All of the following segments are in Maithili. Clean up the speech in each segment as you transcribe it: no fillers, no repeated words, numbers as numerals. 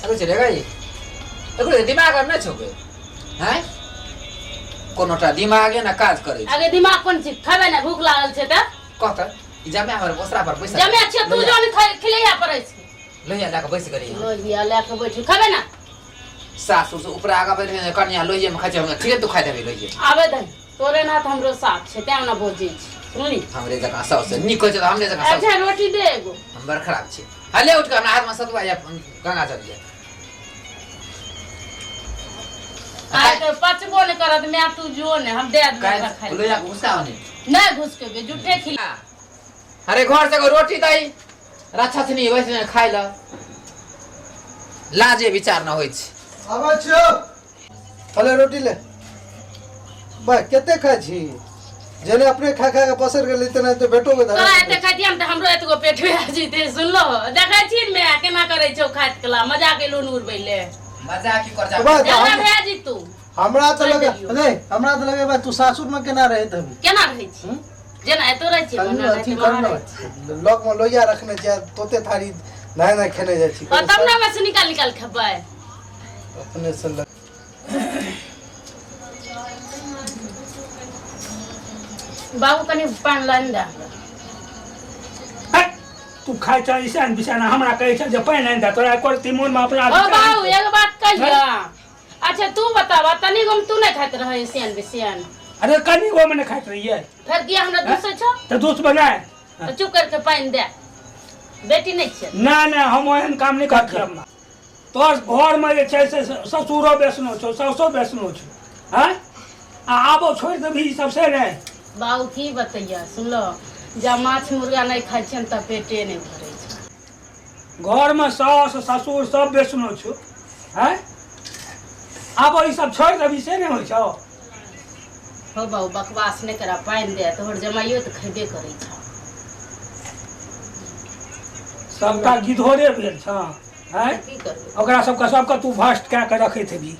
अरे चले गई एकरो दिमाग आर नहि छौ गे हैं कोनोटा दिमागे ना काज करै छै आगे दिमाग कोन चीज खेबै ने भूख लागल छै तऽ कह तऽ ई जमे हमर ओसरा पर बैसल जमे छियै तू जो ने खिलैया पड़ै छै लोहिया लए कऽ बैस गेली हन। लोहिया लए कऽ बैठ खेबै ने सासुर से ऊपर आगा बढ़ि गेलै, कनिया लोहिये में खाइ छै हमरा ठीक तू खाइ देबे लोहिये आबे दही तोरे ना तऽ हमरो साथ छै तें ने बजै छी सुनली हमरे जकाँ साउस छै नीक होइ छै तऽ हमरे जकाँ साउस अच्छा रोटी दे एगो हम बड़ खराब छी हले उठ कऽ हमरा हाथमे सतुआ या गंगा जल दिअ आइ तऽ पचबो नहि करत माय तू जो ने हम दे देबै ओकरा खाइ लए। लोहिया घुसका होने नहि घुसकेबै झूठे खिला अरे घर से एगो रोटी दही राक्षसनी वैसे खाइ ल लाजे विचार न होइ छै आबै छियौ हले रोटी ले बा कते खाइ छी जेने अपने खा खा के पसर गेली तेना तो बेटो के तोरा धरा एते खाइतियै तऽ हमरो एतगो पेट भए जैते सुनलो देखै छी ने माय केना करै छौ खाइत कला मजा के लोन उड़बै ले मजा की कर जा बा, तऽ झगड़ा हम- भए जैतौ हमरा तऽ लगे दियौ। नहीं हमरा तऽ लगे बा तू सासुर में केना रहैत हबी केना रहै छी जेना एतो रहै छी कहियो ओना अथी रहै कर छी, ने वहाँ रहै छी। लग में लोहिया रखने छियै तोते थारी नहा नहा खेने जाइ छी और तब ने हमरा से निकाल निकाल खेबै अपने से बाबू कनि पानि लानि दे हमरा। हट, तू खाइ छह ईशान बिछाना हमरा कहै छह जे पानि आनि दे तोरा करती मोनमे अपना ओ विचार बाबू एगो बात कहिया अच्छा तू बतावा तनी गो में तू नहीं खाइत रहे सियान बिसियान अरे कनी गो में नहि खाइत रहियै फिर किया हमरा दूसै छौ तऽ दोस्त बनाय तो चुप करके पानि दे बेटी नहीं छै ना ना हम ओहन काम नहि करती अम्मा तोहर घरमे जे छै से ससुरो बेसनो छौ सासो बेसनो छौ आँय आ आबो छोड़ि देबही ई सब से नहि बाबू की बतैया सुनलो जब माछ मुर्गा नहीं खाइ छियन तब पेटे नहीं भरै छै घरमे सास ससुर सब बेसनो छौ आँय आबो ई सब छोड़ि देबही से नहि होइ छौ हो बाबू बकवास नहीं करा पानि दे तोहर जमाइयो तऽ खयबे करै छौ सबटा गिधोरे भेल छौ आँय की करबै ओकरा सबके सबके तू भ्रष्ट कए कऽ रखैत हेबही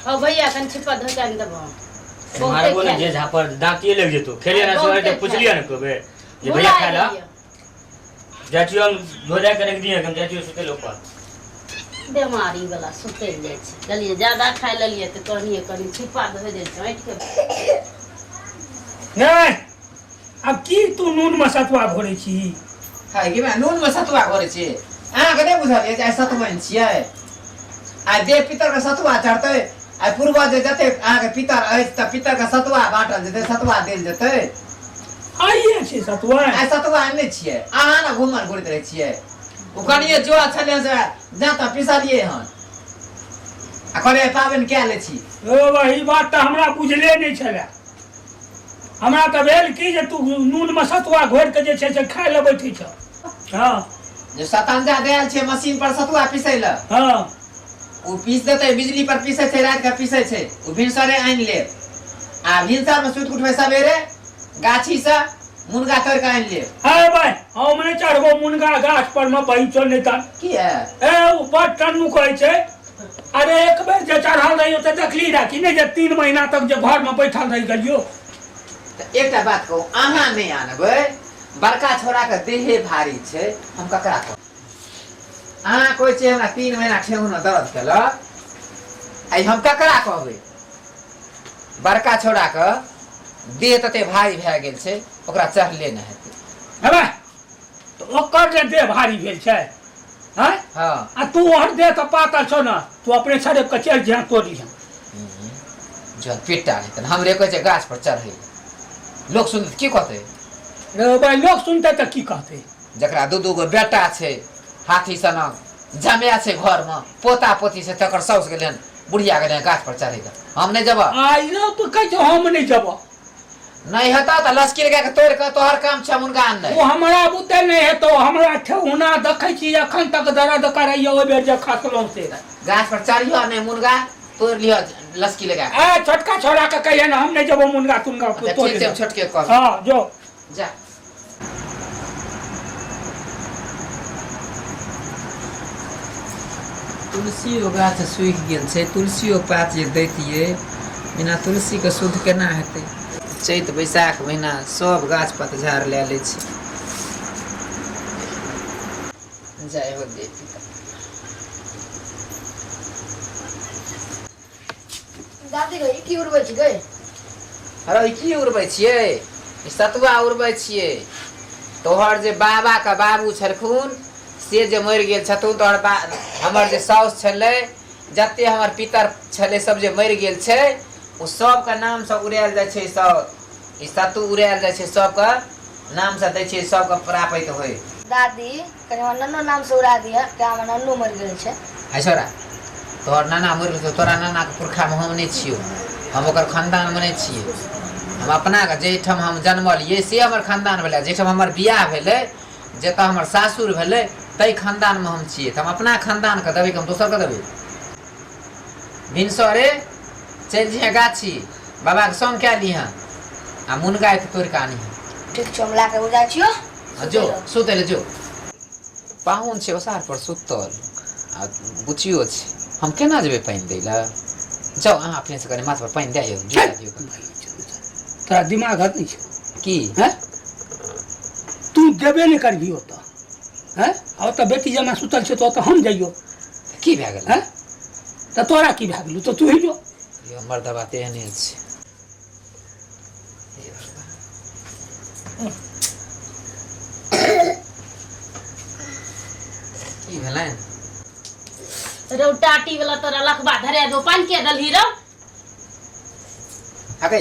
हो भैया कनि छिप्पा धो के आनि देबो मारबो ने जे झापर दाँतिए लागि जेतौ खेलियै ने बहुते सवेरे पुछलियै ने कहबै जे भैया खाय ला जाइ छियौ हम धो धाय के राखि दिहे हम जाइ छियौ सुतै लए ऊपर बेमारी वाला सुतै जाइ छै कहलियै ज्यादा खाइ लेलियै तऽ कहलियै कनि छिप्पा धो जाइ छै ऐंठ के नहि आब की तू नूनमे सतुआ घोरै छी हाय गे माय नून में सतुआ घोरै छी अहाँके नहि बुझल ये जे आइ सतुआइन छियै आइ देव पितरके सतुआ चढ़तै आइ पूर्वज जे जते अहाँके पितर अछि तऽ पितरके सतुआ बाँटल जेतै सतुआ देल जेतै आइए छै सतुआ आइ सतुआ नहि छियै अहाँ ने घूमल घुरैत रहै छियै ओ कनिए जोआ छलै से जाँता पिसलियै हन आ कहलियै पाबनि कए लै छी ओ भाई, ई बात तऽ हमरा बुझले नहि छलै हमरा तऽ भेल की जे तू नूनमे सतुआ घोरि कऽ जे छै से खाय लए बैठै छह हँ जे सतंजा देल छै मशीन पर सतुआ पिसै लए हँ ओ पीस देतै बिजली पर पीसै छै राति के पीसै छै ओ भिनसरे आनि लेब आ भिनसर मे सुति उठबै सवेरे गाछी से मुनगा तोड़ि कऽ आनि लेब अरे भाई हम नहि चढ़बो मुनगा गाछ पर मे बहिचो नहि तऽ किया ए ओ बड़ टन्नू कहै छै अरे एक बेर जे चढ़ल रहियो तऽ देखली रह कि नहि जे 3 महीना तक जे घर मे बैठल रहि गेलियो तऽ एकटा बात कहू अहाँ नहि आनबै बड़का छोड़ा के देहे भारी छै हम ककरा कहब अहाँ कहै छियै हमरा 3 महीना ठेहुन दर्द केलक आइ हम ककरा कहबै बड़का छोड़ा के देह तते भारी भए गेल छै ओकरा चढ़ले नहि हेतै हेबे तऽ ओकर जे देह भारी भेल छै आँय हँ आ तू ओहर देह तऽ पातर छौ ने तू अपने छड़ेप कऽ चलि जहाँ तोड़ि लिहँ जहन पेटा नहि तहन हमरे कहै छै गाछ पर चढ़ै लए। लोक सुनतै तऽ की कहतै रे भाइ लोक सुनतै तऽ की कहतै जकरा दू दू गो बेटा छै हाथी सनक जमाए छै घरमे पोता पोती छै तकर साउस गेलै हन बुढ़िया गेलै हन गाछ पर चढ़ै लए हम नहि जेबह आ ई तू कहै छौ हम नहि जेबह नहि हेतऽ तऽ लसकी लगा कऽ तोड़ि कऽ तोहर काम छै हुनका आननाइ ओ हमरा बुते नहि हेतौ हमरा ठेहुना देखै छी एखन तक दर्द करैया ओहि बेर जे खसलहुँ से गाछ पर चढ़ियो नहि मुनगा तोड़ि लिह लसकी लगा कऽ। ए छोटका छोड़ा के कहियै ने हम नहि जेबो मुनगा तुनगा अच्छा, तोड़ै ठीक छै हम लए। छोटके कहब हँ जो जा तुलसियो गाछ सूखि गेल छै तुलसियो पात जे दैतियै बिना तुलसीके शुद्ध केना हेतै चैत बैसाख महीना सब गाछ पतझाड़ लए लै छै जय हो देवी। दादी गई की उड़बै छी गई? अरे ई की उड़बै छियै? ई सतुआ उड़बै छियै। तोहर जे बाबा के बाबू छलखुन से जे मरि गेल छथुन, तोहर बा हमर जे साउस छलै, जते हमर पितर छलै सब जे मरि गेल छै, ओ सबके नामसँ उड़ायल जाइ छै। सब ई सत्तू उड़ायल जाइ छै, सबके नामसँ दै छियै, सबके प्राप्त होइ। दादी कनि हमर नन्नो नाम से उड़ा दिह, क्या हमर नन्नो मरि गेल छै। है छोरा, तोहर नाना मरि गेल, तोरा नानाके पुरखामे हम नहि छियौ, हम ओकर खानदानमे नहि छियै। हम अपनाके जाहिठाम हम जन्मलियै से हमर खानदान भेलै, जाहिठाम हमर बियाह भेलै, जतऽ हमर सासुर भेलै, ताहि खानदानमे हम छियै। तऽ हम अपना खानदानके देबै कि हम दोसरके देबै? भिनसरे चलि जइहेँ गाछी, बाबाके संग कए लिहेँ आ मुनगा तोड़ि कऽ आनिहेँ। ठीक छौ, हम लए कऽ जाइ छियौ। हाँ, जो सुतै लए जो। पाहुन छै ओसार पर सुतल आ बुचियो छै, हम केना जेबै पानि दै लए? जाउ अहाँ अपनेसँ कनि माथ पर पानि दए यौ, जुड़ा दियौ। तोरा दिमाग हत नहि छै की हैं? तू जेबे नहि करबही ओतऽ, हैं? आ ओतऽ बेटी जमा सुतल छै तऽ ओतऽ हम जइयो? की भए गेल? हैं? तऽ तोरा की भए गेलौ? तऽ तू ही जो। यौ मर्दबा तेहने छै। हे भगवान। की भेलनि? रौ टाटी वाला, तोरा लखबा धरे दो, पानि के दलही रौ? हगे।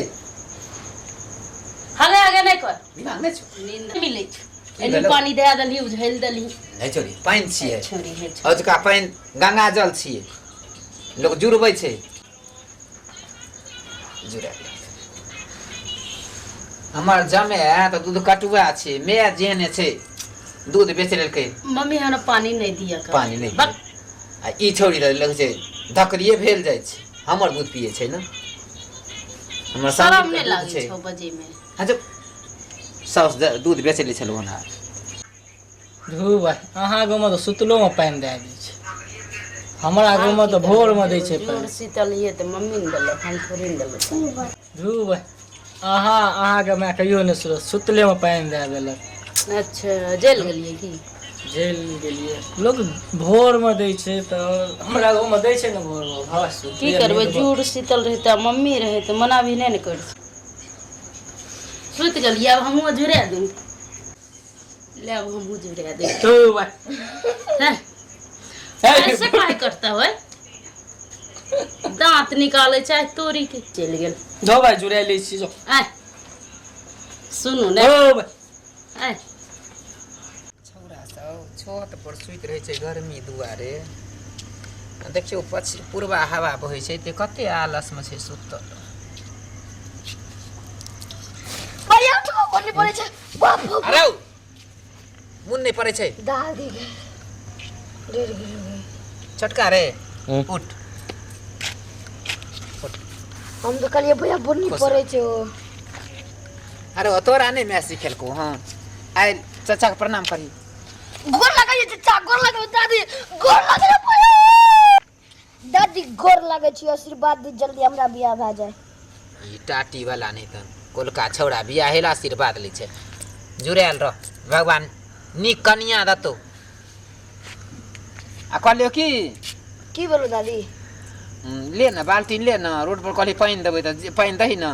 हगे हगे नहि कर। दिमाग नहि छौ? नींद मिलै छौ। की एनी भेलौ? पानि दए दलही, उझेल दलही। नहि छोड़ी, पानि छियै। छोड़ी हे छोड़ी। अजुका पानि गंगा जल छियै, लोक जुड़बै छै। जुड़ा हमर जमे तऽ दूध कटुआ छै, मे जेहने छै दूध बेच लेलकै। मम्मी हमरा पानि नहि दिअ कर। पानि नहि बक। आ ई छोड़ी लग छै, धकरिए भेल जाइ छै। हमर दूध पियै छै ने हमर शरम सामिल नहि के दूध लागै छै। छौ बजैमे? हाँ, जब साउस दूध बेचै लै छलहुँ हन। धू भाइ, अहाँ गाँवमे तऽ सुतलोमे पानि दए दै छै, हमरा गाँवमे तऽ भोरमे दै छै जोर पानि। शीतल ये तऽ मम्मी ने देलक, हम थोड़े ने देलक। धू भाइ, अहाँ अहाँके माय कहियो नहि सुतल, सुतलेमे पानि दए देलक। अच्छा, जेल गेलियै की? जेल गेलियै? लोक भोरमे दै छै तऽ हमरा गाँवमे दै छै ने भोरमे। हँ, की सुतले करबै? नींद जूड़ शीतल रहै तऽ मम्मी रहै तऽ मना भी नहि ने करै छै। सुति गेलियै, आब हमहूँ जुड़ा दू। ले, आब हमहूँ जुड़ा दे। धू भाइ। हैं? ऐसे काहे करता है? दांत निकाले चाहे तोरी के चलि गेल। धो भाइ, जुड़ा लै छी जो। आय सुनू ने। धो भाइ। आय। छौड़ा सब छत पर सुति रहै छै गर्मी दुआरे। आ देखियौ, पछ पूर्वा हवा बहै छै तऽ कते आलसमे छै सुतल। भैया उठो, बोलनी पड़ै छै, बाप रे। अरे मुन नहि पड़ै छै। दादी गे, डर गेलियै गे। छोटका रे, उठ। हम तऽ कहलियै भैया बोलनी खुश पड़ै छै ओ। अरे ओ तोरा नहि माय सिखेलकौ हँ? आइ चाचाके प्रणाम करी। गोर लागै छै चाचा, गोर लागै दादी, गोर लागै छै भैया। दादी गोर लागै छी, आशीर्वाद दी, जल्दी हमरा बियाह भए जाए। ई टाटी वाला नहि तऽ कोलका छौड़ा बियाह हेला आशीर्वाद लै छै। जुड़ायल रह, भगवान नीक कनिया देतौ। आ कहलियौ की? की बोलू दादी? ले ने बाल्टीन, ले ने। रोड पर कहली पानि देबै तऽ पानि दही ने।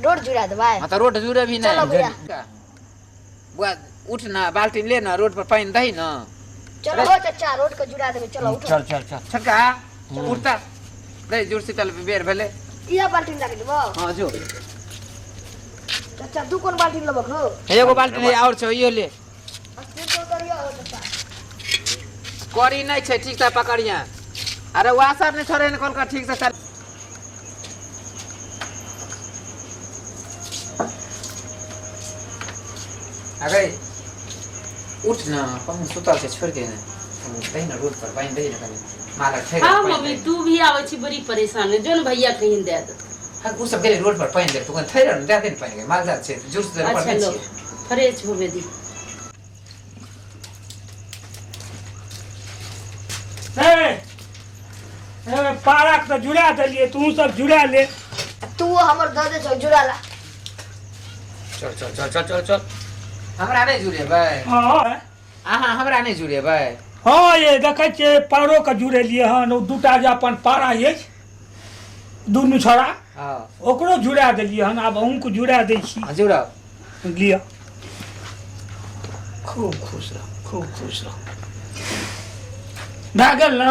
रोड जुड़ा देबै? हाँ, तऽ रोड जुड़ेबही। चलो नहि भैया। बुआ, उठ ने, बाल्टीन ले ने, रोड पर पानि दही ने। चलो हो चाचा, रोड के जुड़ा देबै, चलो उठो। चल चल चल। छोटका, उठ तऽ रे, जुड़ शीतल बेर भेलै। इहे बाल्टीन लगा देबो? हाँ, जो। चाचा, दू कोन बाल्टीन लेबक हो? एगो बाल्टीन है और छौ, इहो ले। अस्थिर तो करियो हो चाचा। करी नहि छै, ठीक से पकड़िया। अरे वासर नहि छोड़े ने कोलका, ठीक से चल। अरे उठ न, कहूँ सुतल छै, छोड़ि दे ने, दही ने रोड पर पानि दही ने, कनि मालक छै। हाँ मम्मी, तू भी आबै छी, बड़ी परेशान है। जो ने भैया कहीं दे दे। हाँ, ओ सब गेलै रोड पर पानि दे, तू कनि थैर ने, दए दे ने पानि, माल जाल छै, जोर से पर अच्छा नहि लो। छियै। फ्रेश होबे दी। हे हे, पाराक तऽ जुड़ा देलियै, तू सब जुड़ा ले। तू हमर दऽ दे छौ जुड़ा ला। चल चल चल चल चल चल। हमरा नहि जुड़ेबै? हाँ। अहाँ हमरा नहि जुड़ेबै? हँ ये देखै छियै पारोके जुड़ेलियै हन। ओ दूटा जे अपन पारा अछि दुनू छोड़ा, हँ ओकरो जुड़ा देलियै हन। आब अहूँके जुड़ा दै छी। हँ, जुड़ब। लिअ, खूब खुश रह, खूब खुश रह। भए गेल ने?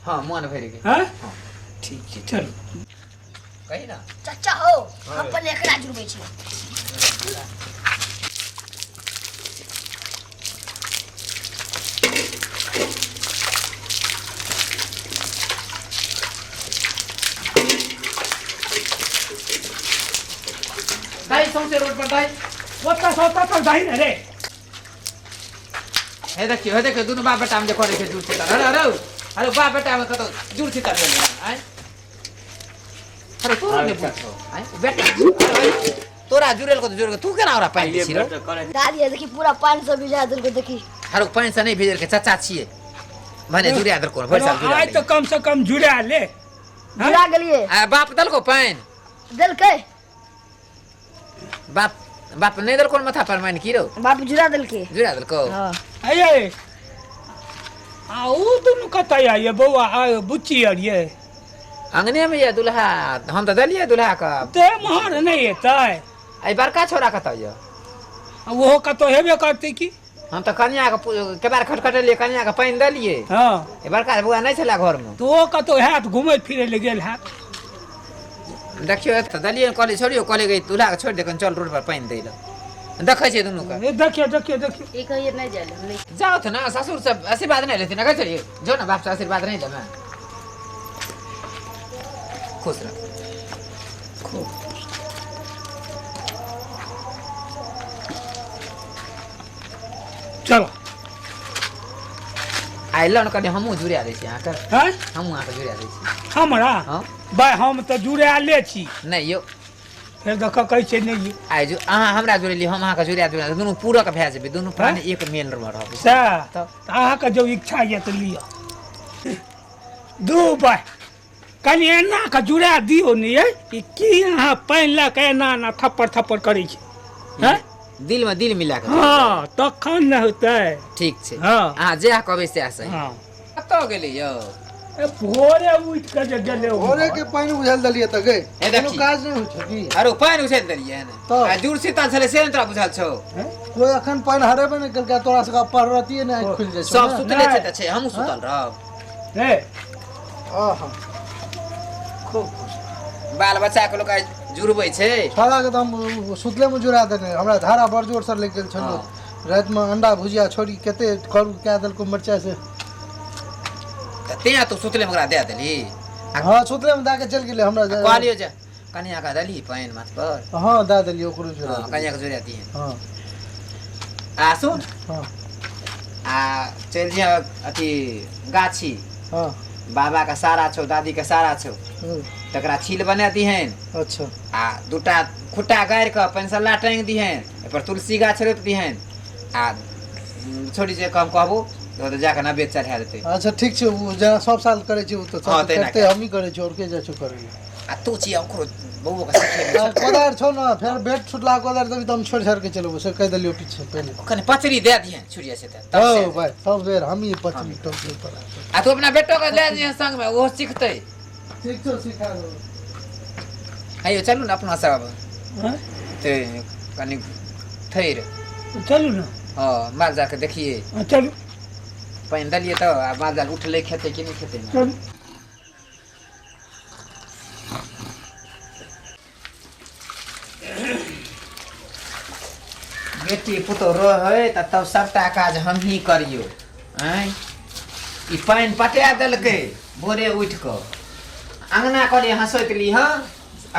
हँ, मन भरि गेल। हँ, ठीक छै, चलू। कही ना। चाचा हो, हम पहिले एकरा जुड़बै छी। दाइ, सौंसे रोड पर दाइ। ओतऽ सँ ओतऽ तक दही ने रे। हे देखियौ, हे देखियौ, दुनू बाप बेटा मे जे करै छै जुड़ छितर। अरे अरे अरे, बाप बेटा मे कतौ जुड़ छितर भेलै हन, आँय? अरे तोरो नहि बुझौ, आँय? बेटा अरे, तोरा जुड़ेल को तऽ जुड़ेल, तू केना ओकरा पानि दै छी रौ? दादी, ये देखी, पूरा पानी से भिजा देलको, देखी। हरो, पानि से नहि भेजल के चाचा छियै, भने जुड़ा देलको भरि साल जुड़ा। आइ तऽ कम से कम जुड़ा ले। जुड़ा गेलिए। आ बाप देलको पानि? देलकै। बाप, बाप नहि देलको माथा पर मानि की रौ? बाप जुड़ा देलकै। जुड़ा देलको। हाँ। अये, आ ओ दुनू कतऽ ये बौआ आ बुच्ची आर ये? अंगने मे ये दुल्हा, हम तऽ देलियै दुल्हा के। ते महर नहि एतै? एहि बड़का छोरा कतऽ यऽ? आ ओहो कतौ हेबे करतै की। हम तऽ कनिया के केबाड़ खटखटेलियै, कनिया के पानि देलियै। हँ। ई बड़का बौआ नहि छलै घरमे। तऽ ओहो कतौ हैत, घुमै फिरै लए गेल हैत। देखियौ, तऽ देलियै, कहलियै छोड़ियौ, कहलियै गई दुल्हा के छोड़ि दे, कनि चल रोड पर पानि दै लए। देखै छियै दुनू के। ए, देखियौ देखियौ देखियौ। ई कहिए नहि जाय लए, नहि। जाउ तऽ ने, ससुर से आशीर्वाद नहि लेथिन? अगर चलिए जो ने, बाप से आशीर्वाद नहीं लेबै। खुश रह। खूब। चलो। आइ लऽ ने, कनि हमहूँ जुड़ा दै छी अहाँके। हँ? हमहूँ अहाँके जुड़ा दै छी। हमरा? हँ। भाय, हम तऽ जुड़ायले छी। नहि यौ। फेर देख, कहै छै नहि यौ। आइ जो अहाँ हमरा जुड़ेली, हम अहाँके जुड़ा जुड़ा, दुनू पूरक भए जेबै, दुनू प्राणी एक मेल मे रहबै। सएह। तब। तऽ अहाँके जब इच्छा यऽ तऽ लिअ। दू भाय, कनि एना कऽ जुड़ा दियौ ने यै। ई की अहाँ पानि लऽ कऽ एना एना थप्पड़ थप्पड़ करै छी? हँ? दिल मे दिल मिला कऽ। हँ, तखन ने होतै। ठीक छै। हँ। अहाँ जएह कहबै सएह सही। हँ। कतऽ गेलै यौ? ए, भोरे उठि कऽ जे गेलै ओ। भोरे के पानि उझल देलियै तऽ गई। हे कोनो देखी। काज नहि होइ छै की? अरे पानि उछालि देलियै हन। तऽ? आ जुड़ शीतल छलै से नहि तोरा बुझल छौ? कोइ अखन पानि हरेबे नहि केलकै, तोरा सबके पढ़रतिये नहि आँखि खुलि जाइ छौ सब ने? सुतले छै। नहि। तऽ छै, हमहूँ सुतल रहब। हे। आहा। खूब खुश। बाल बच्चा के लोक आइ जुड़बै छै। छौड़ा के तऽ हम सुतले मे जुड़ा देने। हमरा धारा बड़ जोर से लागि गेल छल। हँ। रातिमे अंडा भुजिया छोड़ी कते करू कए देलको मिरचाइ से। तऽ तें तू सुतले मे ओकरा दए देलही? हँ, सुतले मे दए के चलि गेलै हमरा। आ कहलियौ जे कनिया के देलही पानि माथ पर? हँ, दए देलियै, ओकरो जुड़ा हँ। देलियै। कनिया के जुड़ा दिहे। हँ। आ सुन। हँ। आ चलि जइहे अथी गाछी। हँ। बाबा के सारा छौ, दादी के सारा छौ। हूँ। तकरा छील बना दिहन। अच्छा। आ दूटा खुट्टा गाड़ि कऽ पैनसल्ला टाँगि दिहन, एहिपर तुलसी गाछ रोपि दिहन। आ छोड़ी जे हम कहबो तऽ ओतऽ जाकऽ नैवेद्य चढ़ा देतै। अच्छा, ठीक छै। ओ जेना सब साल करै छै ओ तऽ हँ, सब तहिना। करतै। हमही करै छी, आओर के जाइ छौ करै लए? आ तू छी ओकरो बौओ के सिखेबही। आ कोदारि छौ ने, फेर बेड छुटला कोदारि देबही तऽ हम छोड़ि छाड़ि के चलि अयबौ, से कहि देलियौ पीछे पहिले। कनि पचरी दए दिहन छुड़िया से तऽ तब हौ से। भाइ, सब बेर हमही पचरी टोकरी पर। आ तू अपना बेटो के लए जइहन संगमे, ओहो सिखतै। ठीक छौ, सिखा देबौ। हे यौ, चलू ने अपना सब। हँ? ते कनि थैर। चलू ने। हँ, माल जाल के देखिए। हँ, चलू। पानि देलियै तऽ आ माल जाल उठलै, खेतै कि नहि खेतै ने? चलू। बेटी पुतोह रहै तऽ तब सबटा काज हमही करियौ। आँय, ई पानि पटा देलकै भोरे उठि कऽ। अङ्गना कहलियै हँसैत लीह,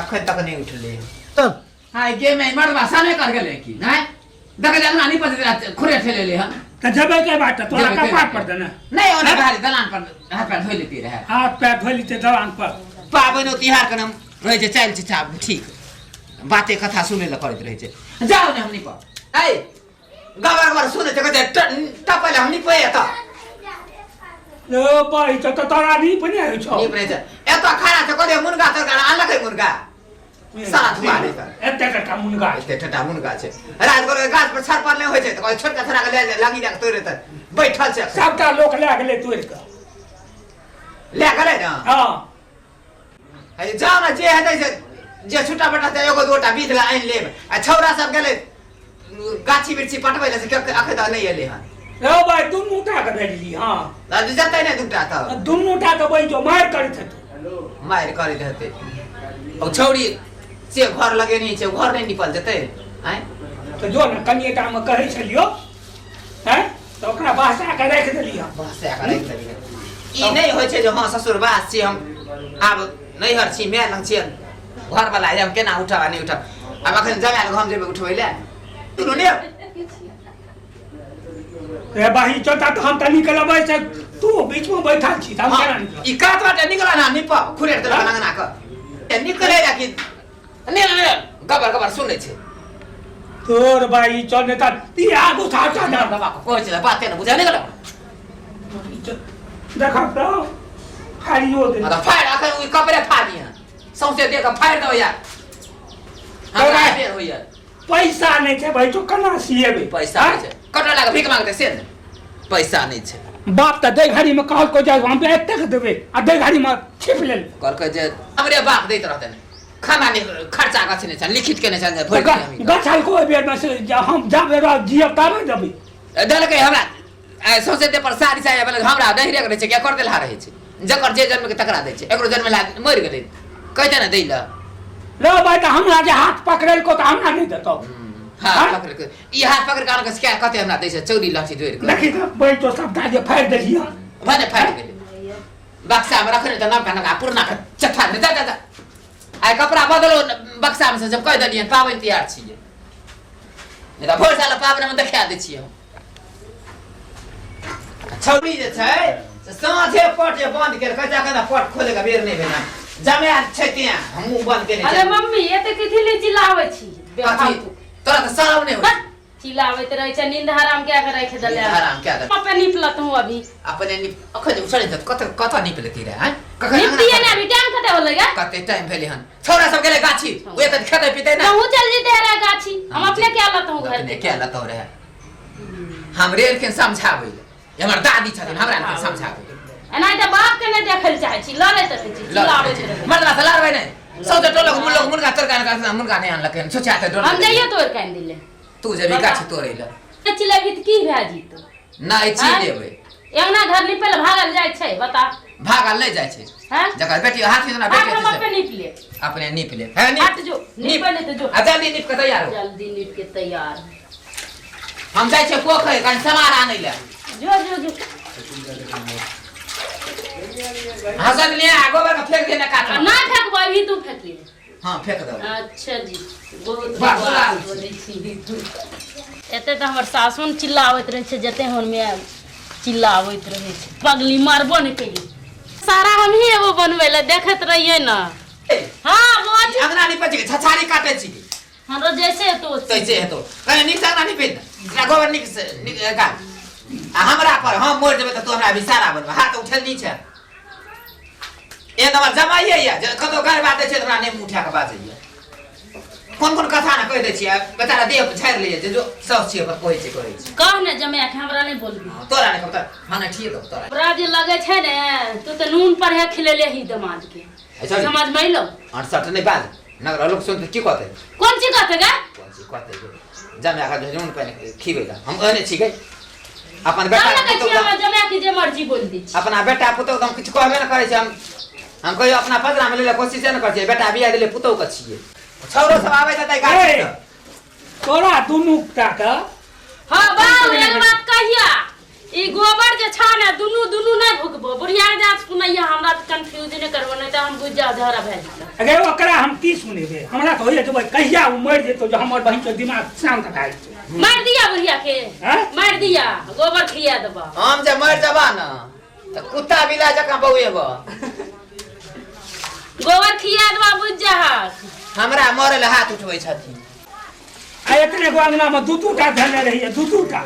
अखन तक नहि उठलै। चल। हाय गे, मैं मर्दबा साने कर गेलै की नहि? देख जे अङ्गना निपैत खुरे ठेले हन। तऽ जेबै के बाटे तोरा? जेबै के कपार बाटे? पर देने। नहि, ओने बाहर दलान पर हाथ पैर धोइ लेती रहै। हाथ पैर धोइ लेतै दलान पर। पाबनि तिहार के नाम रहै छै, चालि छै, चाप ठीक बाते कथा सुनै लए करैत रहै छै। जाउ ने, हम निपब। ऐ गबर गबर सुनै छै, कहै छै टपै लए हम निपै एतऽ। ओ बाई, तऽ तोरा नीप नहि होइ छौ? नीप नहि छै। एतऽ खड़ा छै, कहलियै मुनगा तरकारी आनलकै मुनगा। सारा धुआ देता। एते टटा मुनगा। एते टटा मुनगा छै। राजगोर के गाछ पर छड़ पर नहि होइ छै तऽ कहै छोटका छोड़ा के ले लगी लए के तोड़ि देतै। बैठल छै। सबटा लोक लए गेलै तोड़ि कऽ। लए गेलै ने? हँ। हे जाउ ने जे हेतै से जे छुट्टा बटा छै एगो दूटा बीज लए आनि लेब। आ छौड़ा सब गेलै गाछी बिरछी पटबै लए से अखन तक नहि एलै हन। रौ भाइ दुनू टा के भेजली। हँ जतै नहि दूटा तऽ दुनू टा के बैठो मारि करैत हेतौ। मारि करैत हेतै। ओ छौड़ी से घर लगेने छै, घर नहि निपल जेतै। आँय तऽ जो ने कनिए टा मे कहै छलियौ हैं तऽ ओकरा बहसा के राखि देली हन। बहसा के राखि देली। ई नहि होइ छै जे हँ ससुर बास छी हम, आब नैहर छी, माय लग छी, घरवला हम केना उठब आ नहि उठब। आब अखन जमायल हम जेबै उठबै लए। दुनू ने रे बाही चलता तऽ हम तऽ निकलबै से तू बीच में बैठल छी तऽ हम केना निकलब? ई कात बाटे निकल ना निपब खुरेट देलक अंगना के निकले ला कि ने ने गबर गबर सुनै छै। तोर भाई चल ने तऽ ई आगू था था ना बाबा को कहै छै बाते ने बुझा निकल। देख तऽ फाड़ियो दे। तऽ फाड़ अखन ई कपड़े फाड़ दिहन सौंसे देह के फाड़ि दो यार। हमरा बेर होइया। पैसा नहीं छै भाई तो केना सिएबै? पैसा नहीं छै, कटरा लागे भीख मांगते से ने पैसा नहीं छै। बाप तऽ दै घड़ी में कहलको जाय हम एतेक देबै आ दै घड़ी में छिप लेल। कहलकै जे हमरे बाप दैत रहतै ने खाना नहीं खर्चा कथी नहीं छै, लिखित के नहीं छै, भरि दिन हम ई गछलको ओहि बेर में से हम जाबे रह जियब ताबे देबै। देलकै हमरा सौंसे देह पर साड़ी साया भेलै, हमरा नहिरे के रहै छै, केकर देलहा रहै छै, जकर जे जन्म के तकरा दै छै, एकरो जन्म ला मरि गेलै कहते ने दै लए। लो भाई तऽ हमरा जे हाथ पकड़ेलको तऽ हमरा नहि देतौ। हाथ पकड़ेलको ई हाथ पकड़ के आनलकै से कते हमरा दै छै चौरी लहठी जोड़ि कऽ। देखी तऽ बैठो सबटा जे फाड़ि देलियै हन। भने फाड़ि गेलै बक्सा में रखने तऽ नवका नवका पुरना के चट्ठा जा जा जा। आइ कपड़ा बदलो बक्सा में से जब कहि देलियै पाबनि तिहार छियै, नहि तऽ भरि साल पाबनि मे देखा दै छियै हम। छौड़ी जे छै से साँझे पट जे बंद केलकै, जाके ने पट खोले के बेर नहि भेलै, जमायल छै तें हम मुँह बंद केने अरे मम्मी एते कथी ले चिल्लाबै छी? कथी तोरा तऽ शरम नहि होइ? चिल्लाबैत रहै छै, नींद हराम कए के राखि देले। नींद हराम कए देले। अपने नीप लतहुँ अभी। अपने नीप अखन उछड़े त कत कत नीप लेती रहे हैं? कखन नीपतियै ने अभी टाइम कते होलै गे? कते टाइम भेलै हन? छौड़ा सब गेलै गाछी, ओ एते खेतै पीतै ना। तहूँ चल जैते रहे गाछी, हम अपने क्या लतहुँ घर। अपने क्या लतहुँ रहे? हमरे एलखिन समझाबै लए, हमर दादी छथिन हमरा एलखिन समझाबै लए। एना तऽ बाप के नहि देखै लए चाहै छी, लड़ैत रहै छी, चिल्लाबैत रहै छी। मर्दवा से लड़बै नहि, सौंसे टोलक मुल्लक मुर्गा तोड़ के आनलक, मुर्गा नहि आनलक हन, सोचा तऽ डोल। हम जइयो तोड़ के आनि दिले। तू जेबही गाछी तोड़ै लए। चिल्लेबही तऽ की भए जेतौ? नहि चिल्लेबै। अंगना घर निपै लए भागल जाइ छै बता? भागल नहि जाइ छै। जकर बेटी हाथी जेना बेटी हम अपने नीप ले। अपने नीप ले। है नीप। हट जो, नीपै ले तऽ जो। आ जल्दी नीप के तैयार हो। जल्दी नीप के तैयार। हम जाइ छियै पोखरि कनि सामान आनै लए। जो जो जो। हसन ले आ गोबर के फेंक दे ना काट। ना फेंकबै अभी तू फेंक ले। हाँ फेंक दो। अच्छा जी बहुत बकवास बोलै छी। एते तऽ हमर सासुन चिल्लाबैत रहै छै, जते हमर माय चिल्लाबैत रहै छै, पगली मारबो नहि केली। सारा हमही एगो बनबै लए देखैत रहियै ने। हाँ बोझ अंगना निपै छी छछारी काटै छी। हमरो जैसे हेतो तैसे हेतो। कने नीक से अंगना निपै ने, गोबर नीक से नीक काट। आ हमरा पर हम मरि जेबै तऽ तू हमरा विसारा बनबै, हाथ उठेल नहि छै। एक हमर जमाइए यऽ जे कतौ गारि बाजै छै तऽ हमरा नहि मुँह उठा कऽ बाजैए, कोन कोन कथा ने कहि दै छियै, बेचारा देह झाड़ि लैए जे जो साउस छियै ओकर कहै छै कहै छै। कह ने जमाए के हमरा नहि बोलबी। तोरा नहि कहब तऽ हँ ठीक हौ तोरा। तोरा जे लगै छै ने तू तऽ नून पर है खिलेले ही दमाद के। समझ में अइलौ? अड़सठ नहि बाज, नगर लोक सुनतै की कहतै? कोन चीज कहतै गे? कोन चीज कहतै गे? जमाए के नून पानि खिबै लए हम ओहने छी गे। अपन बेटा पुतोह जमाए के जे मर्जी बोल दै छी। अपना बेटा पुतोह हम किछु कहबे ने करै छै। हम कहियो अपना पदरा में लै कोशिशे ने करै छियै, बेटा बियाह देलियै पुतोह के छियै। छौरो सब आबै छै गाछी से। तोरा दुनू टा के हाँ बाबू एक बात कहिया, ई गोबर जे छा ने दुनू दुनू नहि भुकबो, बुढ़िया के जात सुनैया, हमरा तऽ कंफ्यूज नहि करबो, नहि तऽ हम बुझि जाउ झगड़ा भए जेतै। अरे ओकरा हम की सुनेबै? हमरा तऽ होइए जे कहिया ओ मरि जेतौ जे हमर बहिन के दिमाग शांत भए जेतै। मारि दिया बुढ़िया के, मारि दिया, गोबर खिया देबा। हम जे मरि जबा ने तऽ कुत्ता बिलाइ जकाँ बौएबो। गोबर खिया देबा बुझि जाहक। हमरा मरै लए हाथ उठबै छथिन। आ एतने गो अंगना में दू दू टा धरने रहिए, दू दू टा।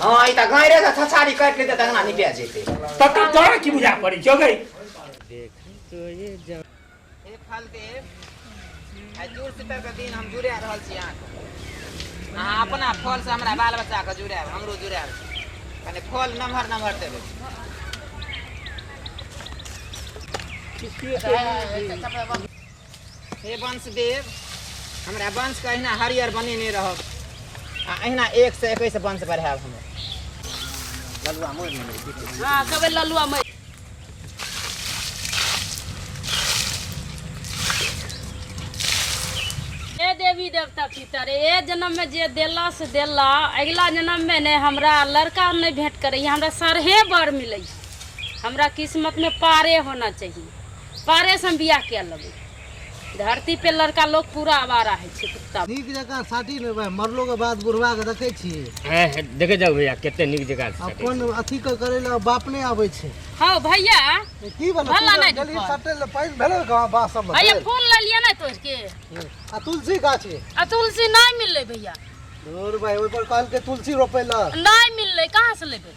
हाँ ई तऽ गायरे से छछारी काटि लेतै तऽ अंगना निपा जेतै। तब तक तोरा की बुझा पड़ै छौ गै? आइ जुड़ शीतल के दिन हम जुड़ा रहल छी अहाँके। अहाँ अपना फल से हमरा बाल बच्चा के जुड़ायब, हमरो जुड़ायब। कने फल नमहर नमहर देबै। हे वंशदेव, हमरा वंश के अहिना हरियर बनेने रहब आ अहिना 1 से 21 वंश बढ़ायब हमर। ललुआ मोड़ ने मेरे। हाँ, कबे ललुआ मरि। हे देवी देवता पितर, ए जन्म में जे देला से देला, अगला जन्म में ने हमरा लड़का नहीं भेंट करे, हमरा सरहे बर मिले, हमरा किस्मत में पारे होना चाहिए, पारे से हम बियाह के लेबै। धरती पे लड़का लोग पूरा आवारा है छै कुत्ता। नीक जकाँ साटी ने भाई, मरलो के बाद बुढ़वा के देखै छी। देखे जाउ भैया कते नीक जकाँ आ कोन अथी के करै लए बाप नहि आबै छै। हँ भैया की भेलै? भला नहि गेली ढुकल। सटै लए पानि भेलै गाँव बास सबमे? भैया फूल लऽ लिअ ने तोड़ि के। आ तुलसी गाछ ये? आ तुलसी नहि मिललै भैया। धुर भाई, ओहि पर कहलकै तुलसी रोपै लए। नहि मिललै, कहाँ से लेबै?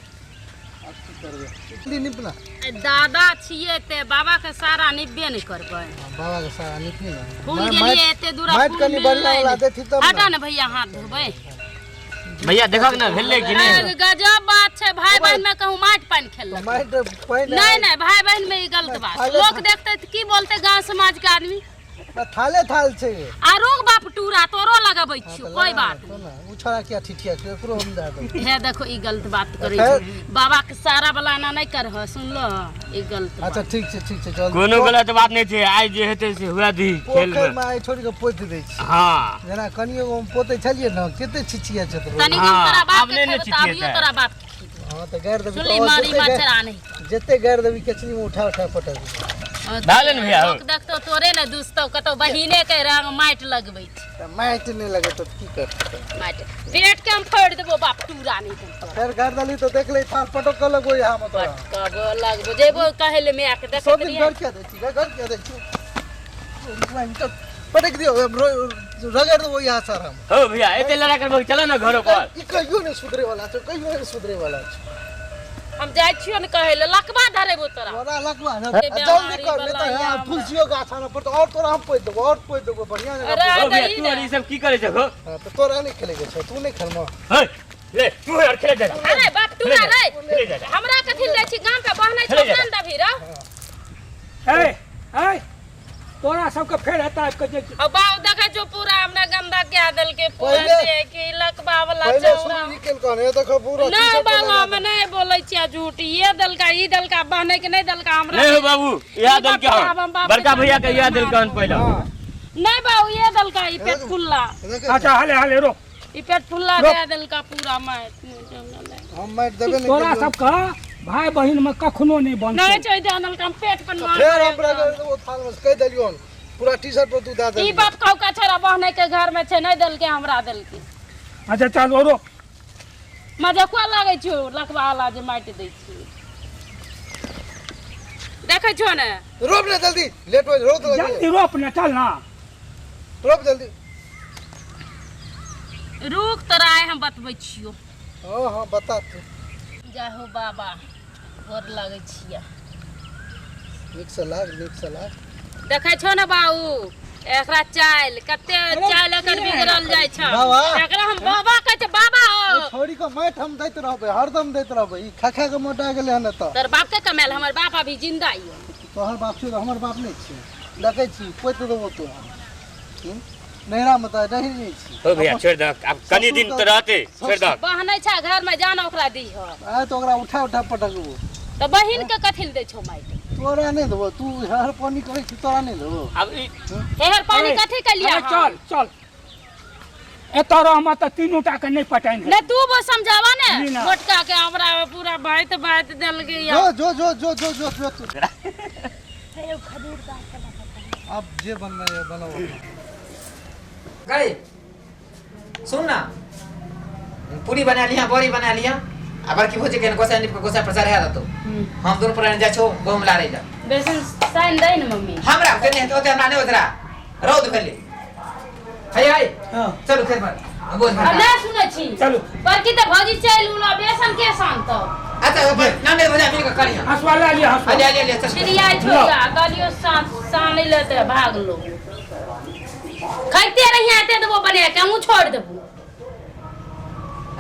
आब की करबै? तुलसी निपना। दादा छियै ते बाबा के सारा निपबे नहि करबै। बाबा के सारा निपनी ने। फूल गेलियै एते दूरा, माटि फूल कनि बढ़िआँ मिललै वाला नहि। देथिन तब हटा ने। ने भैया, हाथ धोबै। भैया देखक ने भेलै कि नहि? अरे, गजब बात छै, भाई बहन में कहूँ माटि पानि खेललक। माटि पानि नहीं नहीं, भाई बहन में ई गलत बात। थाले लोग देखते तऽ की बोलते गांव समाज के आदमी? थाले थाल छै। आ रोग बाप टूरा तोरो लगबै छियौ, कोई बात तो ने उ छोड़ा किया ठिठिया छै, एकरो हम दए देबै। नहीं। हे देखो, ई गलत बात करै छै। बाबा के सारा वाला एना नहीं करह, सुनलो? ई गलत बात। अच्छा ठीक छै, ठीक छै, चल। कोनो गलत बात नहि छै, आइ जे हेतै से हुए दी खेल पोखरि में। मे आइ छोड़ि के पोति दै छी। हाँ जेना कनियो हम पोतै छलियै ने, कते छिछिया छै तऽ। तनी हाँ, हम तोरा बाप आब के नहि ने खेबै तऽ आबियो छिछियेतै। तोरा बाप के खेबै। हाँ तऽ गारि देबी सुनली तऽ मारी जते माछर आ नहीं। जते गारि देबी केचली मे उठा उठा पटक देबी। भए गेलै ने भैया? लोक देखतो तोरे ने दुसतो, कतौ बहिने के रंग माटि लगबै छै। तऽ माटि नहि लगेतौ तऽ की करतै? माटि पेट के हम फोड़ि देबो बाप टूरा, नहीं तो फेर गारि देली तऽ देख ले, थाल पटक के लगबो यहाँ मे तोरा। पटकबो लगबो, जेबो कहै ले माय के सब देखैत दिन रहियै। घर किया दै छी गे, घर किया दै छी? पटक दियौ, रगड़ देबो यहाँ सर हम। हो भैया, एते लड़ाई करबो, चलो ने घरो पर। ई कहियो नहि सुधरे वाला छै, कहियो नहि सुधरे वाला छै। हम जाइ छियो ने कहै ले, लकबा धरेबो तोरा। तोरा लकवा ने। ए, जल्दी बेमारी कर, नहि तऽ वाला यहाँ यहाँ तुलसियो गाछ आनऽ पड़तौ, और तोरा हम पोति देबो, और पोति देबो बढ़िआँ जकाँ। अरे, हो भैया, दही तू ने। और ई सब की करै छै हो? हाँ, तऽ तोरा नहि खेलैके छौ, तू नहि खेलमऽ। हे ले तू यार खेले जा। अरे बाप टूरा रे, खेले जा। हमरा कथी ले छी गाम पे बहनै छौ खेले जा। कान दबी रो। ए ए, तोरा सबके फेर हेता आबि के जे आ बाप देखै छौ पूरा हमरा गंदा कए देलकै पूरा पहिले- देह के लकबा वाला पहिले चौड़ा। सुन निकल कहने देखो पूरा नहीं टी-शर्ट बाबा, लगा हम नहीं बोलै छियै झूठ। ये देलका, ई देलका, बहनै के नहीं देलका हमरा। नहीं हो बाबू, इहा ई देलकै बाप हन। हम बाप बड़का के भैया के इहा देलकै हन पहिले। नहीं बाबू, ये देलका ई पेट फुल्ला। देखे। अच्छा, हाले हाले रोक। ई पेट फुल्ला रोक। दे देलका पूरा माटि। हम माटि देबे नहि तोरा केलियौ। सबके भाई बहिन में कखनो नहीं बनतौ। नहीं छै जानल हम पेट पर मार। फेर हम रगड़ देबो थाल मे, कहि देलियौ पूरा टी शर्ट पर तू दए ई देलियौ। बाप कहू का छोरा बहनै के घर में छै, नहीं देलकै हमरा देलकै। अच्छा चल रोक। मजकुआ लागै छौ लकबा वाला जे माटि दै छी, देखै छौ ने? रोप ने जल्दी, लेट हो, रोप जल्दी। जल्दी रोप ने, चल ना। रोप जल्दी। रुक तोरा आइ हम बतबै छियौ। हाँ हाँ, बता तू। जय हो बाबा, गोर लगै छियै। नीक से लाग, नीक से लाग। देखै छौ ने बाबू, एकरा चालि कते चालि एकर बिगड़ल जाइ छै। बाबा। एकरा हम बाबा कहै छै, बाबा हो। छोड़ी के माटि हम दैत रहबै, हरदम दैत रहबै। ई खा खा के मोटा गेलै हन एतऽ। तोर बाप के कमायल, हमर बाप अभी जिंदा यऽ। तोहर बाप छौ तऽ हमर बाप नहि छै? देखै छी पोति देबो तोरा। नैहरा मे तऽ रहि नहि छी। हो भैया, छोड़ि दहक आब, कनी दिन तऽ रहतै, छोड़ि दहक। बहनै छै घर में, जान ओकरा दीह। आइ तऽ ओकरा उठा उठा पटकबो। तऽ बहिन के कथी लए दै छौ माटि? तोरा नहि देबो, तू हर पानी करै छी, तोरा नहि देबो। आब ई एहर पानी अरे, कथी के लिए? अरे चल चल, एतऽ रहमे तऽ तीनू टा के नहि पटाइन। नहीं तू वो समझावा ने नहीं ना। मोटका के, हमरा पूरा बात बात देलकै या। जो जो जो जो जो जो जो तू अब जे बनना है बनाओ अपना। गई सुन ना, पूरी बना लिया, बड़ी बना लिया आ बड़की भौजी के गोसाई निप के गोसाई पर चढ़ा देतो। हम दुनू प्राणी जाइ छौ गहूम लारै लए। बेसन साइन दै ने मम्मी। हमरा ओते नहि हेतै, ओते हमरा नहि ओतरा रौद भेलै। हे हे, हाँ। चलू खेत पर बोझ अब भरका। नहीं सुनै छी। चलू। बड़की तऽ भौजी चलि गेलो, बेसन के सानतौ? अच्छा नन्द भौजा मिल के करिया। हँसुआ लए लिअ, हँसुआ। ले ले ले, चल। चिड़िया छोड़िया कहलियो सानै ले तऽ भागलो। खाइते रहिए एते देबो बना के हमहूँ छोड़ि देबो।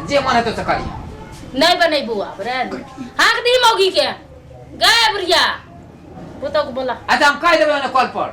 जे मन हेतौ से करिहे। नहीं बनेबो आब रे, हाँक दी मौगी के। गए बुढ़िया, पुतोह के बोला। अच्छा हम कहि देबै ओने कल पर।